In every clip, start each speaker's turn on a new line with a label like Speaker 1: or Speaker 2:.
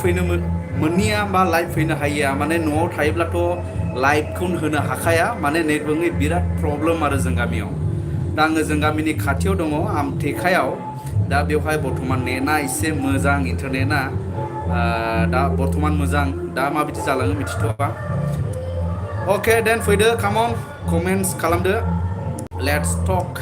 Speaker 1: फैनो मोननिया बा लाइभ फैनो हायिया माने न'आव थायोब्लाथ' लाइभखौनो होनो हाखाया माने नेटवर्कनि बिराद प्रब्लेम आरो जों गामियाव दा आङो जों गामिनि खाथियाव दङ आमथेखायाव दा बेवहाय बर्थमान नेटआ एसे मोजां इन्टारनेटआ दा बर्थमान मोजां दा माबायदि जालाङो मिथिथ'वा अके देन फैदो कामन कमेन्ट्स खालामदो लेट्स टक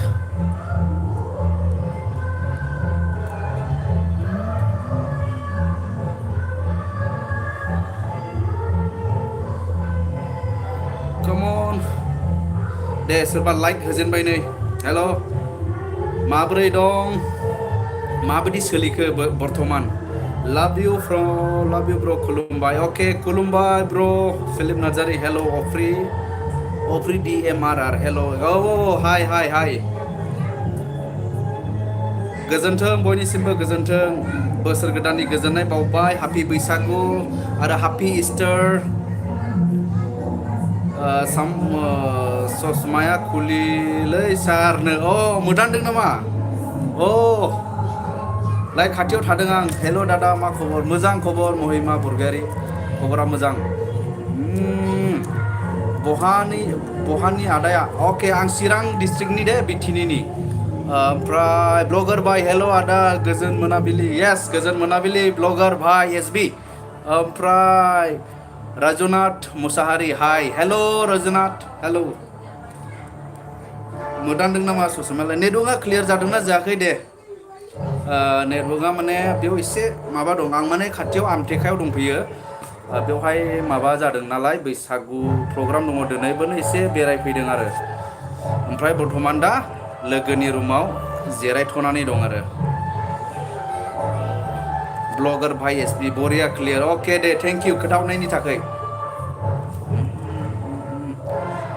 Speaker 1: कमन दे सोरबा लाइक होजेनबाय नै हेल' माबोरै दं माबायदि सोलिखो बर्थमान लाभ इउ ब्र खुलुमबाय अके खुलुमबाय ब्र फिलिप नार्जारि हेल' अफ्रि DMRR हेल' औ हाय गोजोन्थों बयनिसिमबो गोजोन्थों बोसोर गोदाननि गोजोननाय बावबाय हापि बैसागु आरो हापि इस्टार ससमाया खुलिलै सारनो मोदानदों नामा लाइ खाथियाव थादों आं हेल' दादा मा खबर मोजां खबर महिमा बरगयारि खबरा मोजां बहानि आदाया अके आं चिरां डिस्ट्रिक्टनि दे बिटिनिनि ओमफ्राय ब्लगार भाई हेल' आदा गोजोन मोनाबिलि येस गोजोन मोनाबिलि ब्लगार भाई SB ओमफ्राय राजुनाथ मुसाहारि हाय हेल' राजुनाथ हेल' मोदानदों नामा ससमालाय नेटवर्कआ क्लियार जादोंना जायाखै दे नेटवर्कआ माने बेयाव एसे माबा दं आं माने खाथियाव आमथेखायाव दंफैयो बेवहाय माबा जादों नालाय बैसागु प्रग्राम दङ दिनैबोनो एसे बेरायफैदों आरो ओमफ्राय बर्थमान दा लोगोनि रुमाव जिरायथ'नानै दं आरो ब्लगार भाई SB बरिया क्लियार अके दे थेंक इउ खोथाहरनायनि थाखाय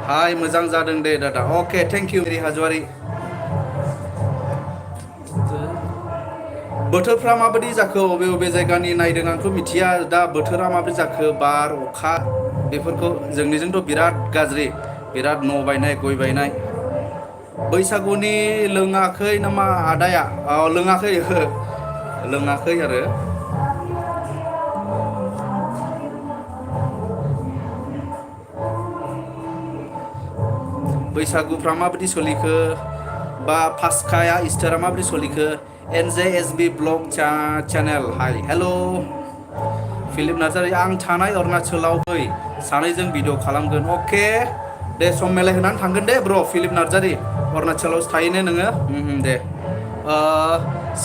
Speaker 1: हाय मोजां जादों दे दादा अके थेंक इउ मेरि हाजवारि बोथोरफ्रा माबायदि जाखो बबे जायगानि नायदों आंथ' मिथिया दा बोथोरा माबायदि जाखो बार अखा बेफोरखौ जोंनिजोंथ' बिराद गाज्रि बिराद न' बायनाय गय बायनाय बैसागुनि लोङाखै नामा आदाया लोङाखै आरो बैसागुफ्रा माबायदि सोलिखो बा फास्काया इस्टारा माबायदि सोलिखो NJSB blog channel hi hello' Philip Narzary आं थानाय अरुणाचलाव फै सानैजों भिडिअ खालामगोन अके दे सम मिलायहोनानै थांगोन दे ब्र फिलिप नार्जारि अरुणाचलाव थायोने नोङो दे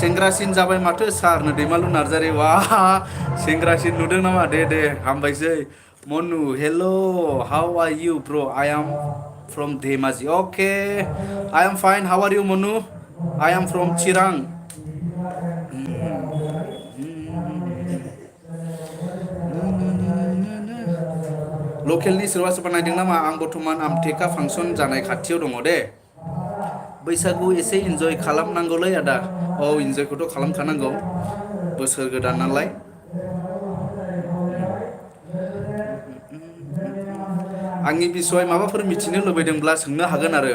Speaker 1: सेंग्रासिन जाबाय माथो सारनो दैमालु नार्जारि वा सेंग्रासिन नुदों नामा दे हामबायसै मनु हेल' हाउ आर इउ ब्र I am from Dhemaji okay I am fine how are you Monu I am from Chirang लकेलनि सोरबा नायदों नामा आं बर्थमान आमथेखा फांसन जानाय खाथियाव दङ दे बैसागु एसे इन्जय खालामनांगौलै आदा इन्जयखौथ' खालामखानांगौ बोसोर गोदान नालाय आंनि बिसय माबाफोर मिथिनो लुबैदोंब्ला सोंनो हागोन आरो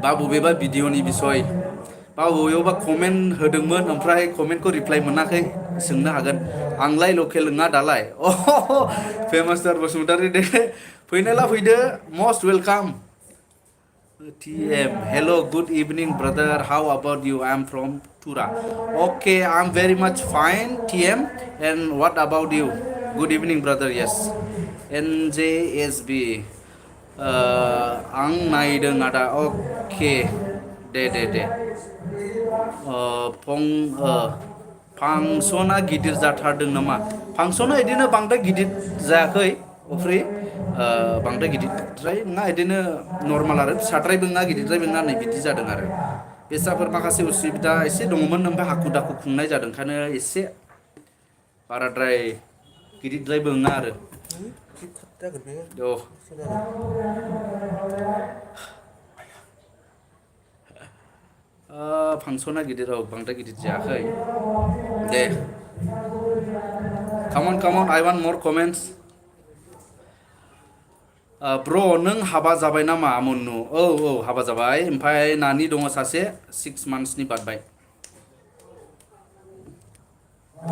Speaker 1: बा बबेबा भिडिअनि बिसय बा बबेयावबा कमेन्ट होदोंमोन ओमफ्राय कमेन्टखौ रिप्लाइ मोनाखै सोंनो हागोन आंलाय लकेल नङा दालाय फेमास स्टार बसुमतारी दे फैनायला फैदो must welcome TM hello good evening brother how about you I am from Tura okay I am very much fine TM and what about you good evening brother yes NJSB आं नायदों आदा अके दे फांसना गिदिर जाथारदों नामा फांसना बिदिनो बांद्राय गिदिर जायाखै अफ्रि बांद्राय गिदिरद्राय नङा बिदिनो नर्माल आरो फिसाद्रायबो नङा गिदिरद्रायबो नङा नै बिदि जादों आरो बेसाफोर माखासे उसुबिदा एसे दङमोन ओमफ्राय हाखु दाखु खुंनाय जादों ओंखायनो एसे बाराद्राय गिदिरद्रायबो नङा आरो फांसना गिदिर बांद्राय गिदिर जायाखै दे कामन I want more comments ब्र नों हाबा जाबाय नामा मन्नु औ हाबा जाबाय ओमफ्राय नानि दङ सासे 6 monthsनि बारबाय Bro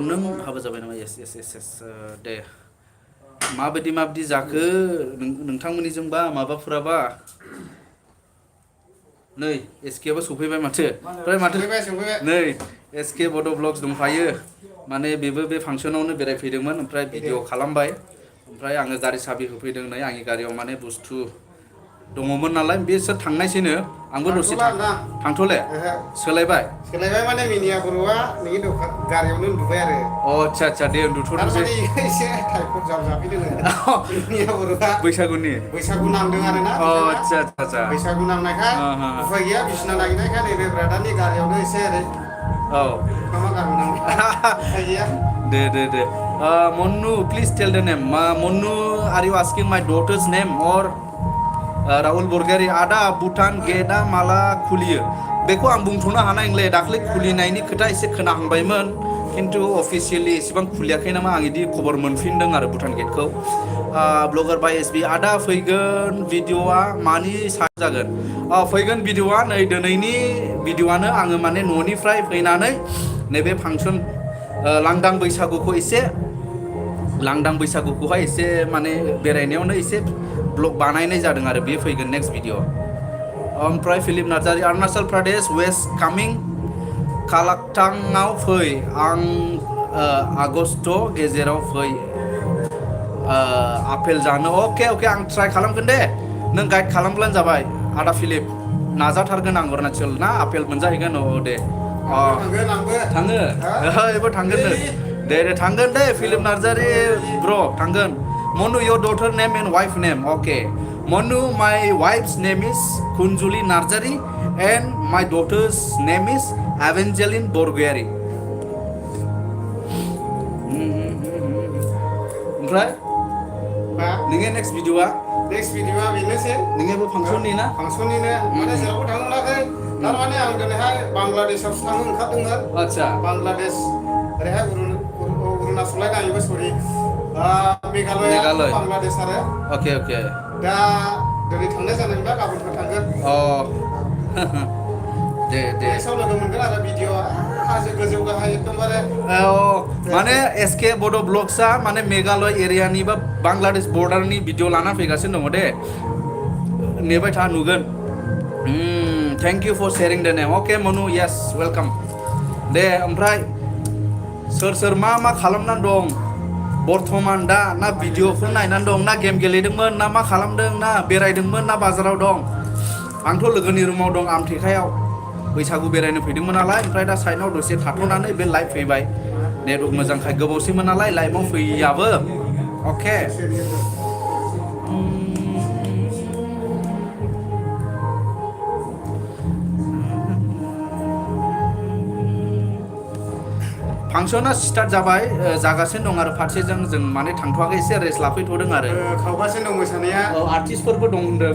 Speaker 1: neng हाबा जाबाय नामा yes yes yes yes दे माबायदि जाखो नोंथांमोननिजोंबा माबाफोराबा नै एसकेआबो सफैबाय माथो ओमफ्राय माथो नै एसके बड' ब्लग्स दंफायो माने बेबो बे फांसनावनो बेरायफैदोंमोन ओमफ्राय भिडिअ खालामबाय ओमफ्राय आङो गारि साबि होफैदों नै आंनि गारियाव माने बुस्थु दङमोन नालाय बिसोर थांनायसैनो आंबो दसे थांथ'ले सोलायबाय
Speaker 2: माने मिनिया बर'आ नोंनि दखान गारियावनो उन्दुबाय आरो
Speaker 1: आदसा दे उन्दुथ'नोसै
Speaker 2: एसे टाइपफोर जाफैदों मिनिया बर'आ बैसागु नांदों आरोना
Speaker 1: आदसा
Speaker 2: बैसागु नांनायखाय उफाय गैया बिसिना नागिरनायखाय नैबे ब्रादारनि गारियावनो एसे ओरै मा गारबोनांगौ गैया
Speaker 1: दे Monu please tell the name Monu are you asking my daughter's name or Rahul Borgari ada Bhutan Geda Mala खुलियो बेखौ आं बुंथ'नो हानाय नंले दाख्लै खुलिनायनि खोथा एसे खोनाहांबायमोन खिन्थु अफिसियेलि एसेबां खुलियाखै नामा आं इदि खबर मोनफिनदों आरो भुटान गेटखौ ब्लगार बाय एसबि आदा फैगोन भिडिअआ मानि सायाव जागोन फैगोन भिडिअआ नै दिनैनि भिडिअआनो आङो माने न'निफ्राय फैनानै नैबे फांसन लांदां बैसागुखौहाय एसे माने बेरायनायावनो एसे ब्लग बानायनाय जादों आरो बे फैगोन नेक्स्ट भिडिअ ओमफ्राय फिलिप नार्जारि अरुणाचल प्रदेश वेस्ट कामिं कालाकटांआव फै आं आगस्ट गेजेराव फै आपेल जानो अके आं ट्राइ खालामगोन दे नों गाइड खालामब्लानो जाबाय आदा फिलिप नाजाथारगोन आं अरुणाचल ना आपेल मोनजाहैगोन दे थाङो एबो थांगोन दे थांगोन दे फिलिप नार्जारि ब्र थांगोन Monu your daughter name and wife name okay Monu my wife's name is Kunjuli Narjari and my daughter's name is Evangeline Borgari ओमफ्राय नोंनि नेक्स्ट भिडिअआ
Speaker 2: बेनोसै
Speaker 1: नोंनिबो फांसननिनो
Speaker 2: माने जेरावबो थांनो मोनाखै थारमाने आं दिनैहाय बांलादेशआवसो थांनो ओंखारदोंमोन
Speaker 1: आदसा
Speaker 2: बांलादेश ओरैहाय अरुणाचल नायबो सरि मेघालय बांलादेश आरो
Speaker 1: अके
Speaker 2: दा दिनै थांनाय जानायबा गाबोनफोर थांगोन
Speaker 1: दे
Speaker 2: साव लोगो मोनगोन आरो भिडिअआ हाजो गोजौ गाहाय एकदमबारे
Speaker 1: माने एसके बड' ब्लग्सआ माने मेघालय एरियानि बा बांलादेश बर्डारनि भिडिअ लाना फैगासिनो दङ दे नेबाय था नुगोन थेंक इउ फर शेयारिं द नेम अके मनु यस वेलकाम दे ओमफ्राय सोर मा खालामनानै दं बर्थमान दा ना भिडिअफोर नायनानै दं ना गेम गेलेदोंमोन ना मा खालामदों ना बेरायदोंमोन ना बाजाराव दं आंथ' लोगोनि रुमाव दं आमथेखायाव बैसागु बेरायनो फैदोंमोन नालाय ओमफ्राय दा साइडआव दसे थाथ'नानै बे लाइभ फैबाय नेटवर्क मोजांखाय गोबावसैमोन नालाय लाइभआव फैयाबो अके फांसना स्टार्ट जाबाय जागासिनो दं आरो फारसेजों जों माने थांथ'वाखै एसे रेस्ट लाफैथ'दों आरो
Speaker 2: खावगासिनो दं मोसानाया
Speaker 1: आर्टिस्टफोरबो दं होनदों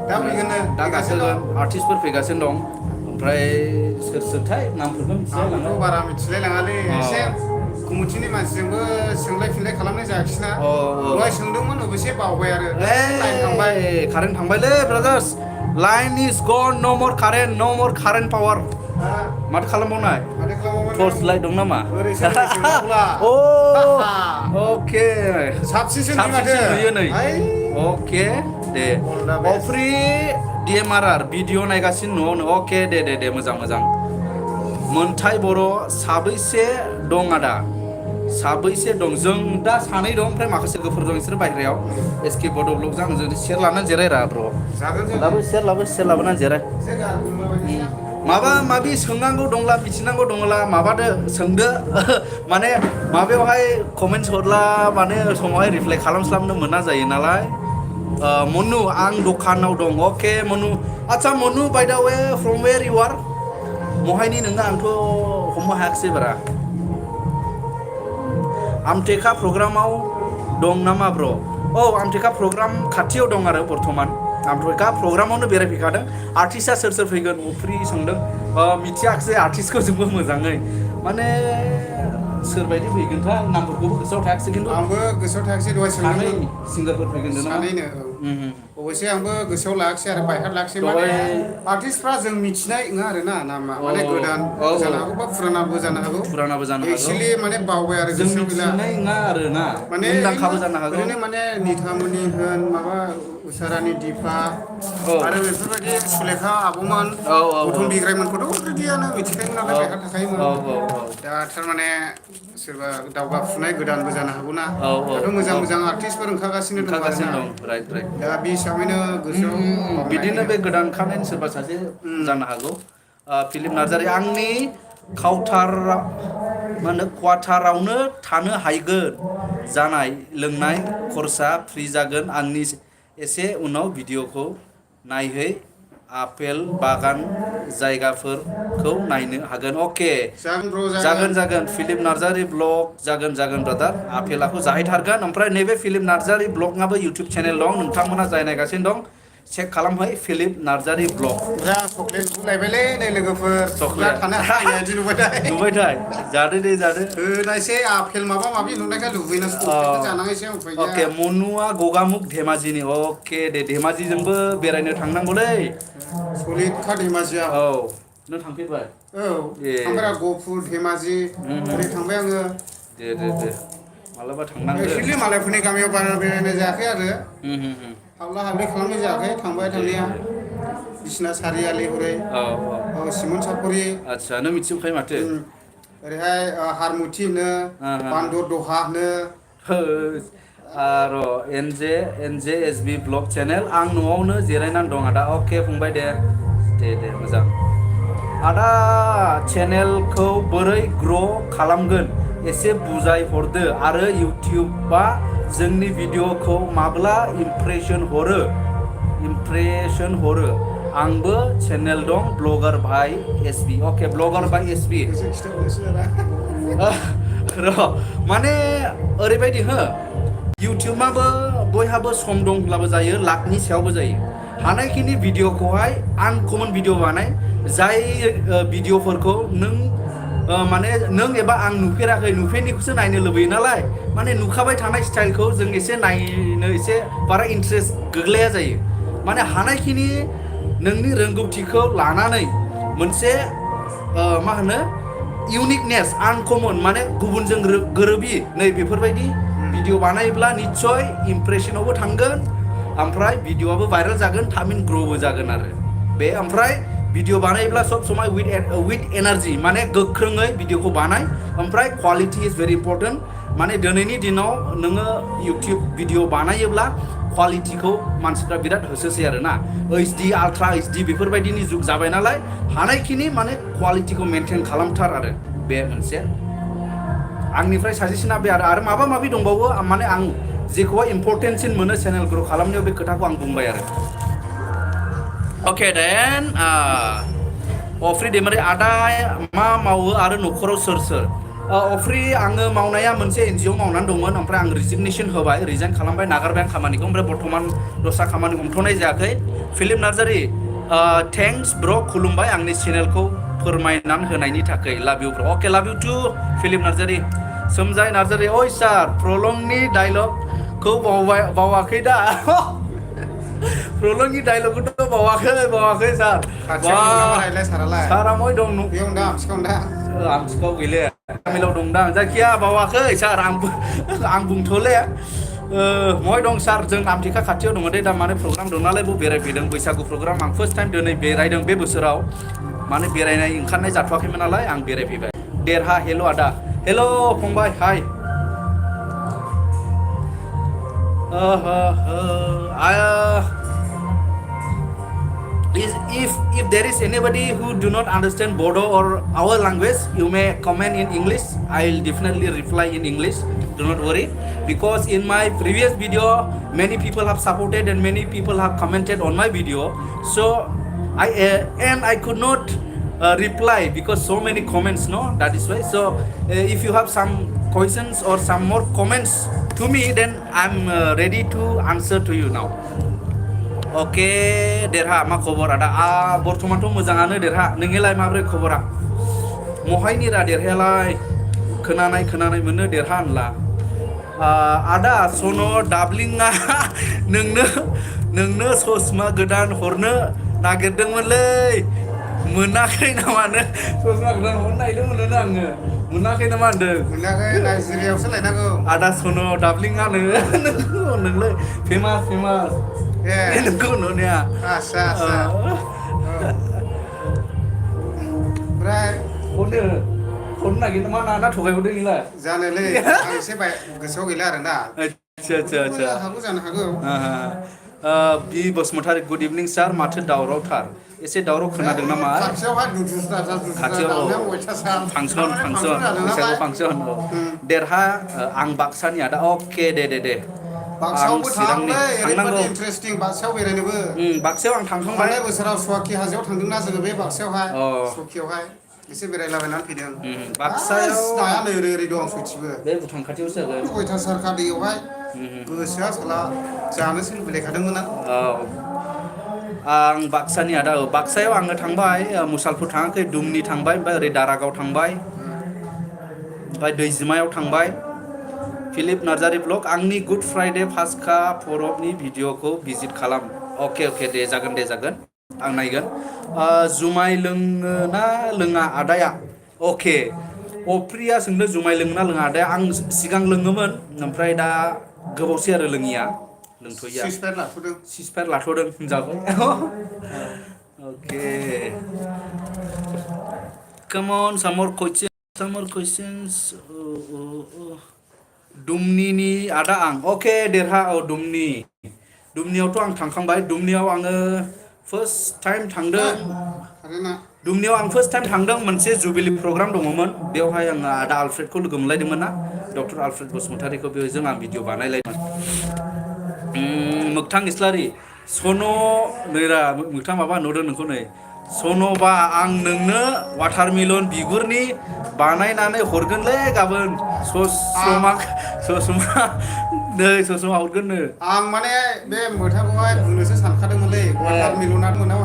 Speaker 2: दा फैगोन
Speaker 1: दा गासैबो आर्टिस्टफोर फैगासिनो दं ओमफ्राय सोरथाय नामफोरखौ मिथिलायलाङो
Speaker 2: बारा मिथिलायलाङालै एसे कमिटिनि मानसिजोंबो सोंलाय फिनलाय खालामनाय जायाखिसैना दहाय सोंदोंमोन अबेसे बावबाय आरो
Speaker 1: कारेन्ट थांबायलै brothers line is gone no मर कारेन्ट पावार माथो खालामबावनाय टर्च लाइट दं नामा अके
Speaker 2: साबसिनसो नुयो
Speaker 1: नै अके दे अफ्रि DMRR भिडिअ नायगासिनो न'आवनो अके दे मोजां मोनथाय बर' साबैसे दं आदा साबैसे दं जों दा सानै दं ओमफ्राय माखासे लोगोफोर दं बिसोर बायह्रायाव एसके बड' ब्लगजों आंजों सेयार लानानै जिरायरा ब्र लाबो सेयार लाबोनानै जिराय माबा माबि सोंनांगौ दंला मिथिनांगौ दंला माबादो सोंदो माने माबायावहाय कमेन्ट्स हरला माने समावहाय रिप्लाइ खालामस्लाबनो मोना जायो नालाय मनु आं दखानाव दं अके मनु आच्छा Manu by the way from where you are महायनि नोङो आंथ' हमनो हायाखिसै बारा आमटेका प्रग्रामाव दं नामा ब्र आमटेका प्रग्राम खाथियाव दं आरो बर्थमान आमटेका प्रग्रामावनो बेरायफैखादों आर्टिस्टआ सोर फैगोन अफ्रि सोंदों मिथियाखिसै आर्टिस्टखौ जोंबो मोजाङै माने सोरबायदि फैगोनथाय नामफोरखौबो गोसोआव थायाखिसै खिन्थु
Speaker 2: आंबो गोसोआव थायाखै दहाय
Speaker 1: सानै
Speaker 2: सोंदोंमोन
Speaker 1: सिंगारफोर फैगोन नामा
Speaker 2: सानैनो अबयसे आंबो गोसोआव लायाखिसै आरो बायहार्लाखिसै माने
Speaker 1: दहाय
Speaker 2: आर्टिस्टफ्रा जों मिथिनाय नङा आरोना नामा माने
Speaker 1: औ
Speaker 2: गोदानबो
Speaker 1: औ
Speaker 2: जानो हागौ बा फुरानाबो जानो हागौ
Speaker 1: फुरानाबो जानो हागौ
Speaker 2: एक्सुवेलि माने बावबाय आरो
Speaker 1: जों
Speaker 2: गोसोआव गैला
Speaker 1: मिथिनाय नङा आरोना
Speaker 2: माने
Speaker 1: मुंदांखाबो जानो हागौ
Speaker 2: ओरैनो माने निथामनि होन माबा उसारानि दिपा
Speaker 1: औ
Speaker 2: आरो बेफोरबायदि सुलेखा आब'मोन
Speaker 1: औ औ
Speaker 2: गौथुम बिग्रायमोनखौथ' अलरेडियानो मिथिखायोमोन नालाय
Speaker 1: औ
Speaker 2: बायहार्ड
Speaker 1: औ
Speaker 2: थाखायोमोन दा थारमाने सोरबा दावगाफुनाय गोदानबो जानो हागौना
Speaker 1: औ
Speaker 2: दाथ' मोजां
Speaker 1: औ
Speaker 2: मोजां आर्टिस्टफोर ओंखारगासिनो दं आरोना
Speaker 1: ओंखारगासिनो दं राइट राइट
Speaker 2: दा बे हिसाबैनो गोसोआव बावनाय
Speaker 1: बिदिनो बे
Speaker 2: फैदों
Speaker 1: गोदान खानायनि सोरबा सासे जानो हागौ फिलिप नार्जारि आंनि काउटार मा होनो क्वाटारावनो थानो हागोन जानाय लोंनाय खरसा फ्रि जागोन आंनि एसे उनाव भिडिअखौ नायहै आपेल बागान जायगाफोरखौ नायनो हागोन अके
Speaker 2: जागोन ब्र'
Speaker 1: जागोन फिलिप नार्जारि ब्लग जागोन ब्रादार आपेलाखौ जाहैथारगोन ओमफ्राय नैबे फिलिप नार्जारि ब्लगनाबो इउटुब चेनेल दं नोंथांमोना जाय नायगासिनो दं चेक खालामहै फिलिप नार्जारि ब्लग
Speaker 2: जा चक्लेट नुलायबायलै नै लोगोफोर जा
Speaker 1: चक्लेट
Speaker 2: थानो हाया बिदि नुबाथाय
Speaker 1: नुबायथाय जादो दे जादो
Speaker 2: होनायसै आपेल माबा माबि नुनायखाय लुबैना चक्लेटखौ जानांगसै उफाय गैया
Speaker 1: अके मनुआ गगामुख धेमाजिनि अके दे धेमाजिजोंबो बेरायनो थांनांगौलै
Speaker 2: सलिडखा धेमाजिया
Speaker 1: औ नों थांफेरबाय
Speaker 2: औ
Speaker 1: ए
Speaker 2: थांबाय गहपुर धेमाजि ओरै थांबाय आङो
Speaker 1: दे मालाबा थांनांगोन
Speaker 2: एक्सुवेलि मालायफोरनि गामियाव बारा बेरायनाय जायाखै आरो हाबला हाबलि खालामनाय जायाखै थांबाय थांनाया बिसिना सारियालि हरै
Speaker 1: औ
Speaker 2: सिमोन साफरि
Speaker 1: आदसा नों मिथिजोबखायो माथो
Speaker 2: ओरैहाय हारमुथि होनो बान्दर दहा होनो
Speaker 1: र' एन जे एस बि ब्लग चेनेल आं न'आवनो जिरायनानै दं आदा अके फंबाय दे मोजां आदा चेनेलखौ बोरै ग्र' खालामगोन एसे बुजाय हरदो आरो इउटिउबा जोंनि भिडिअखौ माब्ला इमप्रेसन हरो आंबो चेनेल दं ब्लगार भाई एसबि अके ब्लगार भाई एसबि र' माने ओरैबायदि हो इउटिउबाबो बयहाबो सम दंब्लाबो जायो लाखनि सायावबो जायो हानायखिनि भिडिअखौहाय आनकमन भिडिअ बानाय जाय भिडिअफोरखौ नों माने नों एबा आं नुफेरनिखौसो नायनो लुबैयो नालाय माने नुखाबाय थानाय स्टाइलखौ जों एसे नायनो एसे बारा इन्ट्रेस्ट गोग्लैया जायो माने हानायखिनि नोंनि रोंगौथिखौ लानानै मोनसे मा होनो इउनिकनेस आनकमन माने गुबुनजों गोरोबि नै बेफोरबायदि भिडिअ बानायोब्ला निस्सय इमप्रेसनावबो थांगोन ओमफ्राय भिडिअआबो भाइरेल जागोन थामिन ग्र'बो जागोन आरो बे ओमफ्राय भिडिअ बानायोब्ला सब समाय उइथ एनार्जि माने गोख्रोङै भिडिअखौ बानाय ओमफ्राय क्वालिटि इज भेरि इम्पर्टेन्ट माने दिनैनि दिनाव नोङो इउटिउब भिडिअ बानायोब्ला क्वालिटिखौ मानसिफ्रा बिराद होसोसै आरो ना ओइचडि आल्ट्रा ओइचडि बेफोरबायदिनि जुग जाबाय नालाय हानायखिनि माने क्वालिटिखौ मेनटेन खालामथार आरो बे मोनसे आंनिफ्राय साजेसना बे आरो माबा माबि दंबावो माने आं जेखौहाय इम्पर्टेन्टसिन मोनो चेनेल ग्र' खालामनायाव बे खोथाखौ आं बुंबाय आरो अके देन अफ्रि दैमारि आदा मा मावो आरो न'खराव सोर अफ्रि आङो मावनाया मोनसे एनजिअ मावनानै दंमोन ओमफ्राय आं रिजिगनेसन होबाय रिजाइन खालामबाय नागारबाय आं खामानिखौ ओमफ्राय बर्थमान दस्रा खामानि हमथ'नाय जायाखै फिलिप नार्जारि थेंक्स ब्र' खुलुमबाय आंनि चेनेलखौ फोरमायनानै होनायनि थाखाय लाभ U bro' okay love you to Philip Narzary सोमजाय नार्जारि ओइ सार प्रलंनि डायलगखौ बावाखै दा प्रलंनि डायलगखौथ' बावाखै सार सारा मय दं आमथिखाव गैले गामियाव दंदां जायखिया बावाखै सार आं बुंथ'ले मय दं सार जों आमथिखा खाथियाव दङ दे दा माने प्रग्राम दं नालाय बेयाव बेरायफैदों बैसागु प्रग्राम आं फार्स्ट टाइम दिनै बेरायदों बे बोसोराव माने बेरायनाय ओंखारनाय जाथ'वाखैमोन नालाय आं बेरायफैबाय देरहा हेल' आदा हेल' फंबाय हाय if there is anybody who do not understand Bodo or our language, you may comment in English. I'll definitely reply in English. Do not worry, because in my previous video, many people have supported and many people have commented on my video. So I could not reply because so many comments. No, that is why. So if you have some questions or some more comments to me, then I'm ready to answer to you now. Oke, Derha, मा खबर आदा? बर्थमानथ' मोजाङानो देरहा। नोंनिलाय माब्रै खबरा? महायनि रा देरहायालाय? खोनानाय मोनो देरहा होनला आदा सनो दाबलिंआ नोंनो ससमा गोदान हरनो नागिरदोंमोनलै मोनाखै नामानो ससमा गोदान हरनो नागिरदोंमोननो आङो मोनाखै नामा होनदों
Speaker 2: मोनाखै नाइजेरियायावसो लायनांगौ
Speaker 1: आदा सनो दाबलिंआनो नोंलै फेमास नोंखौ नुनाया
Speaker 2: आसा ओमफ्राय
Speaker 1: हरनो नागिरदों मा ना थगायहरदों नोंलाय
Speaker 2: जानोलै आं एसे गोसोआव गैला आरोना
Speaker 1: आच्छा
Speaker 2: हागौ जानो हागौ
Speaker 1: बि बसुमतारी गुड इभिनिं सार माथो दावरावथार एसे दावराव खोनादों नामा
Speaker 2: खाथियावहाय
Speaker 1: फांसन बैसागु फांसन देरहा आं बाक्सानि आदा अके दे
Speaker 2: बाक्सायावबो
Speaker 1: चिरांनि थांनांगौ
Speaker 2: इन्टारेस्टिं बाक्सायाव बेरायनोबो
Speaker 1: बाक्सायाव आं थांखांबाय
Speaker 2: थांनाय बोसोराव सवाखि हाजोआव थांदोंना जोङो बे बाक्सायावहाय सकियावहाय एसे बेरायलाबायनानै फैदों
Speaker 1: बाक्सायाव
Speaker 2: नाया नै ओरै दं सयथिबो
Speaker 1: बे भुटान खाथियावसो जागोन
Speaker 2: अयथासारखा दैयावहाय गोसोआ साला जानोसो लुबैलायखादोंमोन
Speaker 1: आं बाक्सानि आदा बाक्सायाव आङो थांबाय मुसालपुर थाङाखै दुमनि थांबाय ओमफ्राय ओरै दारागाव थांबाय ओमफ्राय दैजिमायाव थांबाय फिलिप नार्जारि ब्लग आंनि गुड फ्राइडे फास्का परबनि भिडिअखौ भिजिट खालाम अके दे जागोन आं नायगोन जुमाय लोङो ना लोङा आदाया अके अफ्रिया सोंदों जुमाय लोङो ना लोङा आदाया आं सिगां लोङोमोन ओमफ्राय दा गोबावसै आरो लोङिया लोंथ'यिया सिसपायर लाथ'दों होनजाबाय अके come on some more questions दुमनिनि आदा आं अके देरहा दुमनियावथ' आं थांखांबाय दुमनियाव आङो फार्स्ट टाइम थांदों मोनसे जुबिलि प्रग्राम दङमोन बेवहाय आङो आदा आलफ्रेडखौ लोगो मोनलायदोंमोन ना डक्टर आलफ्रेड बसुमतारीखौ बेजों आं भिडिअ बानायलायदोंमोन मोगथां इस्लारि सनो नैरा मोगथां माबा नुदों नोंखौ नै सनोबा आं नोंनो वाटारमेलन बिगुरनि बानायनानै हरगोनलै गाबोन ससमा हरगोननो
Speaker 2: आं माने बे मोथाखौहाय बुंनोसो सानखादोंमोनलै वाटारमेलना मोना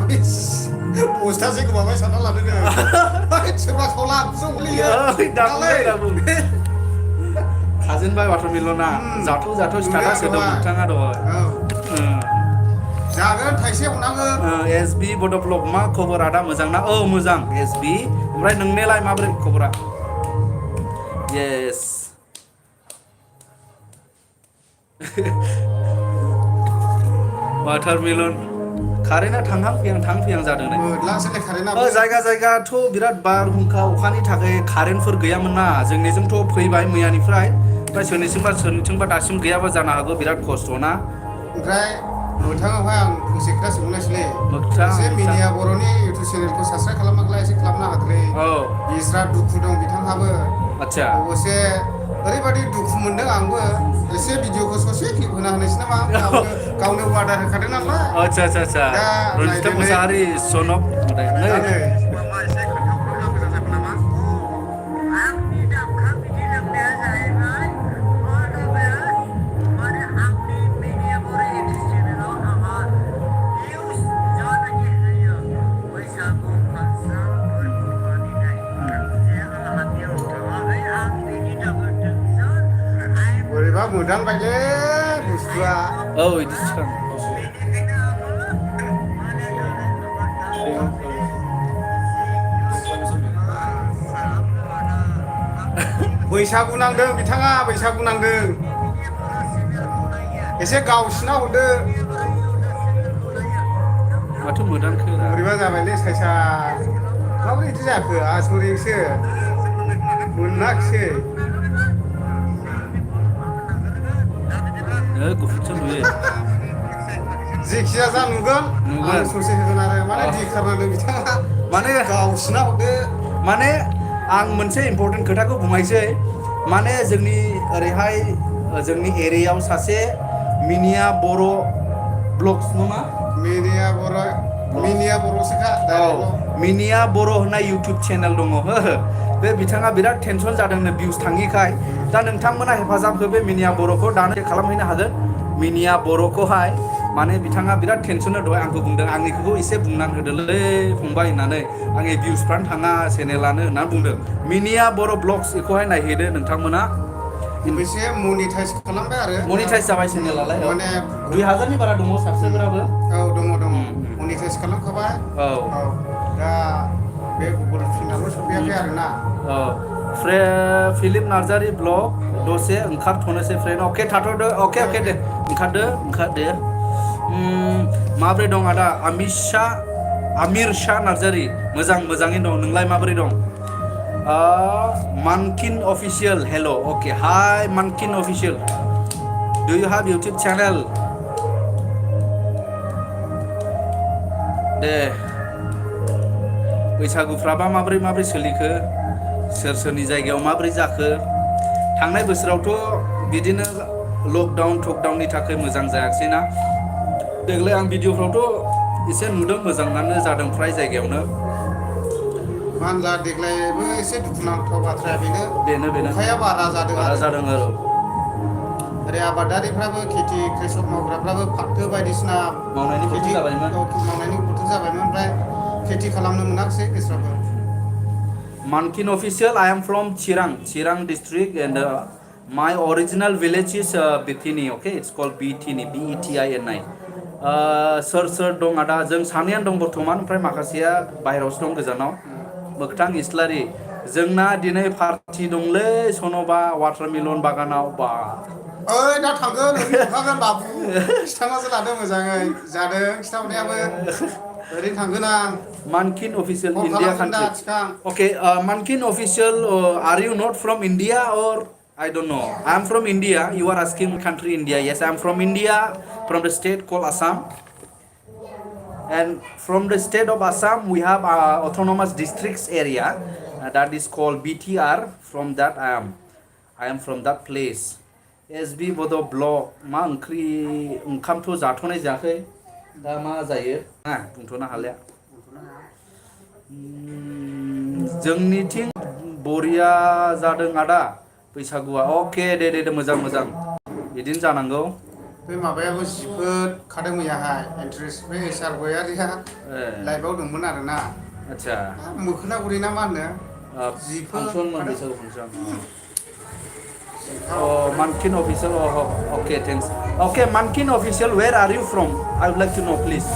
Speaker 2: बस्थासे गोबाबाय सानना लादों सोरबा खावलाबसो गोलैयो
Speaker 1: थाजेनबाय वाटारमेलना जाथ' स्टार्टास होदों नोंथाङा दहाय
Speaker 2: जागोन थाइसे हरनांगोन
Speaker 1: एसबि बड'ब्लग मा खबर आदा मोजां ना मोजां एसबि ओमफ्राय नोंनिलाय माबोरै खबरा येस वाटारमेलन कारेन्टआ थांहां फैहां जादों जायगाथ' बिराद बारहुंखा अखानि थाखाय कारेन्टफोर गैयामोन ना जोंनिजोंथ' फैबाय मैयानिफ्राय ओमफ्राय सोरनिथिंबा दासिम गैयाबा जानो हागौ बिराद खस्थ' ना
Speaker 2: ओमफ्राय मोगथाङावहाय आं फंसे खोथा सोंनायसैलै एसे मिनिया बर'नि इउटुब चेनेलखौ साबस्क्राइब खालामाखैला एसे खालामनो हागोनलै बिस्रा दुखु दं बिथांहाबो
Speaker 1: आच्छा
Speaker 2: अबसे ओरैबायदि दुखु मोनदों आंबो एसे भिडिअखौ ससे क्लिप होना होनोसै नामा गावनो अर्डार होखादों नालाय
Speaker 1: आच्छा रन्जिता मुसाहारि सनक
Speaker 2: मोदान बायले बुस्थुआ
Speaker 1: इदिसो
Speaker 2: बैसागु नांदों बिथाङा बैसागु नांदों एसे गावसिना हरदो
Speaker 1: माथो मोदानखो
Speaker 2: बोरैबा जाबायलै साइसा माबोरै बिदि जाखो आसरिसो मोनाखिसै
Speaker 1: गुफुरसो नुयो
Speaker 2: जेखिया जा नुगोन आं ससे होगोन आरो माने दिखारनांदों बिथाङा माने गावसिना हरदो
Speaker 1: माने आं मोनसे इम्पर्टेन्ट खोथाखौ बुंनायसै माने जोंनि ओरैहाय जोंनि एरियायाव सासे मिनिया बर' ब्लग्स नङा
Speaker 2: मिनिया बर'सोखा
Speaker 1: मिनिया बर' होननाय इउटुब चेनेल दङ बे बिथाङा बिराद टेनसन जादोंनो भिउस थाङिखाय दा नोंथांमोना हेफाजाब हो बे मिनिया बर'खौ दानो खालामहैनो हागोन मिनिया बर'खौहाय माने बिथाङा बिराद टेनसनाव दहाय आंखौ बुंदों आंनिखौबो एसे बुंनानै होदोलै फंबाय होननानै आंनि भिउसफ्रानो थाङा चेनेलानो होनना बुंदों मिनिया बर' ब्लग्स बेखौहाय नायहैदो नोंथांमोना
Speaker 2: मोनसे मनिटाइज खालामबाय आरो
Speaker 1: मनिटाइज जाबाय चेनेलालाय
Speaker 2: माने
Speaker 1: 2000नि बारा दङ साबस्क्राइबाराबो
Speaker 2: औ दङ मनिटाइज खालामखाबाय
Speaker 1: औ
Speaker 2: दा बे गुगल फिनाबो सफैयाखै आरोना
Speaker 1: फिलिप नार्जारि ब्लग दसे ओंखारथ'नोसै फ्रेन्ड अके थाथ'दो अके दे ओंखारदो माब्रै दं आदा आमिर शाह नार्जारि मोजाङैनो दं नोंलाय माबोरै दं मानकिन अफिसियेल हेल' अके हाय मानकिन अफिसियेल डु इउ हेभ इउटुब चेनेल दे बैसागुफ्राबा माबोरै सोलिखो सोरनि जायगायाव माबोरै जाखो थांनाय बोसोरावथ' बिदिनो लकडाउन थकडाउननि थाखाय मोजां जायाखैना देग्लाय आं भिडिअफ्रावथ' एसे नुदों मोजाङानो जादों फ्राय जायगायावनो
Speaker 2: मानला देग्लायबो एसे दुखुनांथाव बाथ्राया बेनो अखाया बारा जादों
Speaker 1: आरो
Speaker 2: ओरै आबादारिफ्राबो खेथि कृषक मावग्राफ्राबो फाथो बायदिसिना
Speaker 1: मावनायनि बोथोर जाबायमोन
Speaker 2: ओमफ्राय खेथि खालामनो मोनाखिसै बिस्राबो
Speaker 1: Mankin official, I am from Chirang district, and my original village is Bithini. Okay, it's called Bithini, Betini. Sir dong ada जों सानैयानो दं बर्थमान ओमफ्राय माखासेया बाहेरावसो दं गोजानाव मोगथां इस्लारि जोंना दिनै पार्टि दंलै सन'बा वाटारमेलन बागानाव बा
Speaker 2: ओइ दा थांगोन ओंखारगोन बाबु खिथानासो लादों मोजाङै जादों खिथाहरनायाबो ओरैनो थांगोन आं
Speaker 1: Mankin official India country. Okay, Mankin official, are you not from India or I don't know? I am from India. You are asking country India. Yes, I am from India, from the state called Assam. And from the state of Assam, we have autonomous districts area that is called BTR. From that I am from that place. SB Bodo blog. Ma oंख्रि ओंखामथ' जाथ'नाय जायाखै दा मा जायो बुंथ'नो हालिया जोंनिथिं बरिया जादों आदा बैसागुआ अके दे मोजां बिदिनो जानांगौ
Speaker 2: बे माबायाबो जिफोर खादों मैयाहाय इन्ट्रेस्ट बे सार गयारिया लाइभआव दंमोन आरोना
Speaker 1: आच्छा
Speaker 2: मोखोना गुरि ना मा होनो जिफोर
Speaker 1: बैसागु function Mankin official, okay, thanks. Okay, Mankin official, where are you from? I would like to know, please.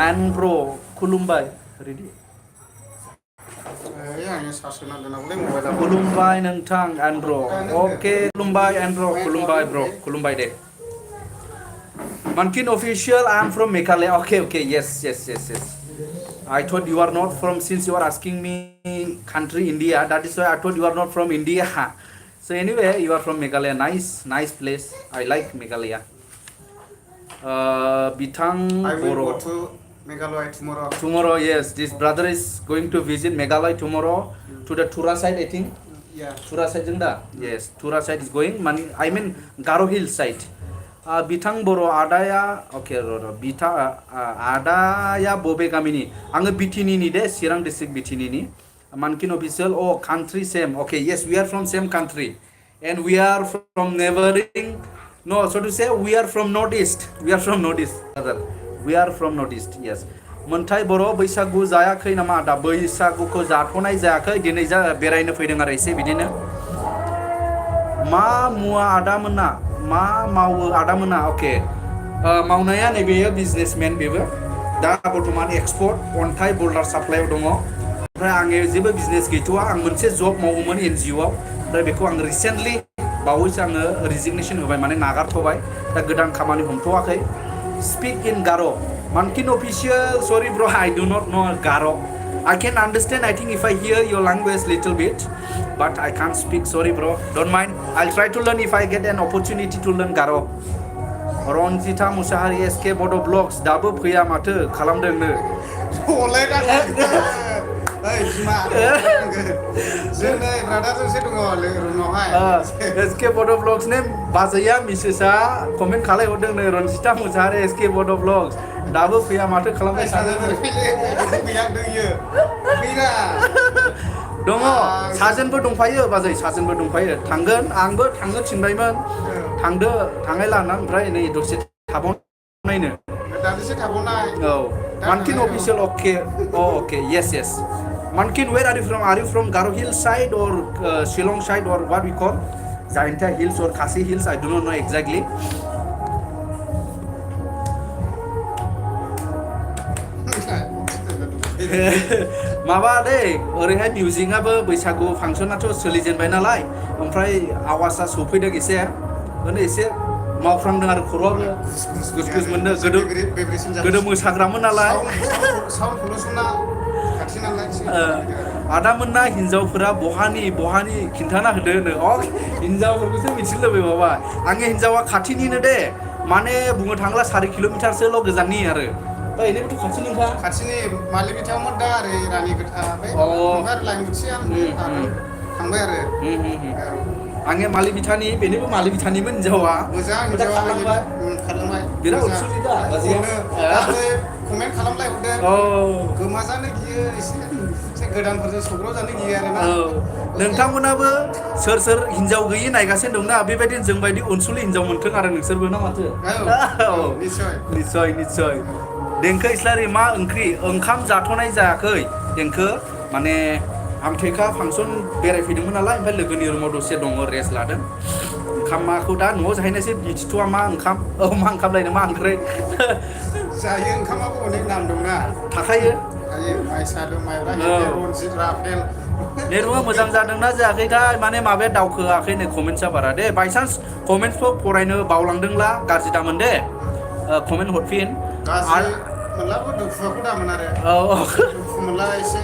Speaker 1: And bro, Kulumbai, ready? Kulumbai nentang and bro. Okay, Kulumbai and bro, Kulumbai de. Mankin official, I am from Meghalaya. Okay, yes. I thought you are not from, since you are asking me country India, that is why I thought you are not from India. So anyway, you are from Meghalaya. Nice place. I like Meghalaya. Bithang
Speaker 2: I will
Speaker 1: Boro.
Speaker 2: go to Meghalaya tomorrow.
Speaker 1: Tomorrow, yes. This brother is going to visit Meghalaya tomorrow to the Tura side, I think.
Speaker 2: Yeah.
Speaker 1: Tura side jengda. Yes, Tura side is going. I mean Garo Hill side. Bithang Boro adaya, okay, adaya bobe kamini. Anga Bithini ni de, Chirang district Bithini ni. Mankin official, country same. Okay, yes, we are from same country. And we are from neighboring, no, so to say, we are from Northeast. We are from Northeast, yes. Montai Boro, बैसागु जायाखै नामा दा बैसागुखौ जाथ'नाय जायाखै दिनै बेरायनो फैदों आरो एसे बिदिनो मा मुवा आदामोना मा मावो आदामोना ओके मावनाया नैबेयो बिजनेसमेन बेबो दा बर्थमान एक्सपर्ट अन्थाइ बोल्डार साप्लाइआव दङ ओमफ्राय आङो जेबो बिजनेस गैथ'आ आं मोनसे जब मावोमोन एनजिअ आव ओमफ्राय बेखौ आं रिसेन्टलि बावैसो आङो रिजिगनेसन होबाय माने नागारथ'बाय दा गोदान खामानि हमथ'वाखै speak in Garo' Mankin official, sorry bro, I do not know Garo. I can understand, I think if I hear your language little bit, but I can't speak, sorry bro, don't mind. I'll try to learn if I get an opportunity to learn Garo. Ronzita Musahari SK Bodo Blogs, Dabu Priya Matu, Kalamdeng. SK Bodo Vlogs name Bazaya Misisa comment khalai hodeng ne Ronzita Musahari SK Bodo Vlogs Dabu Priya Matu Kalamdeng दङ साजेनबो दंफायो बाजै साजेनबो दंफायो थांगोन आंबो थांनो थिनबायमोन थांदो थांनाय लाना ओमफ्राय नै दसे थाबावनायनो
Speaker 2: दानिसो थाबावनाय
Speaker 1: औ मानकिन official okay okay yes Mankin where are you from Garo Hill side or Shillong side or what we call Jaintia Hills or Khasi Hills I do not know exactly माबा दे ओरैहाय मिउजिकआबो बैसागु फांसनाथ' सोलिजेनबाय नालाय ओमफ्राय आवाजआ सफैदों एसे माने एसे मावफ्रांदों आरो खर'आबो गुस मोननो गोदो मोसाग्रामोन नालाय आदामोनना हिनजावफोरा बहानि खिन्थाना होदो हिनजावफोरखौसो मिथिनो लुबैयो माबा आंनि हिनजावा खाथिनिनो दे माने बुंनो थाङोब्ला 4 किल'मिटारसोल' गोजाननि आरो इनिबोथ' खाथिनिखा
Speaker 2: खाथिनि मालि बिथांमोन दा ओरै रानि गोथा बे लाइमुथि आं थांबाय आरो
Speaker 1: आंनि मालि बिथानि बेनिबो मालि बिथानिमोन हिनजावा
Speaker 2: मोजां हिनजावा खारलांबाय
Speaker 1: बिराद उसुबिदा
Speaker 2: कमेन्ट खालामलायहरदों गोमाजानो गियो एसे गोदानफोरजों सौग्राव जानो गियो आरोना
Speaker 1: नोंथांमोनाबो सोर हिनजाव गैयि नायगासिनो दंना बेबायदिनो जोंबायदि अनसुलि हिनजाव मोन्थों आरो नोंसोरबो ना माथो निस्सय देंखो इस्लारि मा ओंखाम जाथ'नाय जायाखै देंखो माने आं थेखा फांसन बेरायफैदोंमोन नालाय ओमफ्राय लोगोनि रुमाव दसे दङ रेस्ट लादों ओंखामखौ दा न'आव जाहैनोसै मिथिथ'वा मा ओंखाम मा ओंखाम लायनो मा ओंख्रै
Speaker 2: जायो ओंखामाबो अनेक नाम दंना
Speaker 1: थाखायो
Speaker 2: माइसा दं माइब्रा रनजित राफेल
Speaker 1: नेटवर्कआ मोजां जादोंना जायाखैथाय माने माबाया दावखोआखै नै कमेन्ट्सआ बारा दे बायसान्स कमेन्ट्सखौ फरायनो बावलांदोंब्ला गाज्रि दामोन दे कमेन्ट हरफिन
Speaker 2: गाज्रि मोनलाबो दुखुआखौ दामोन आरो दुखु मोनला एसे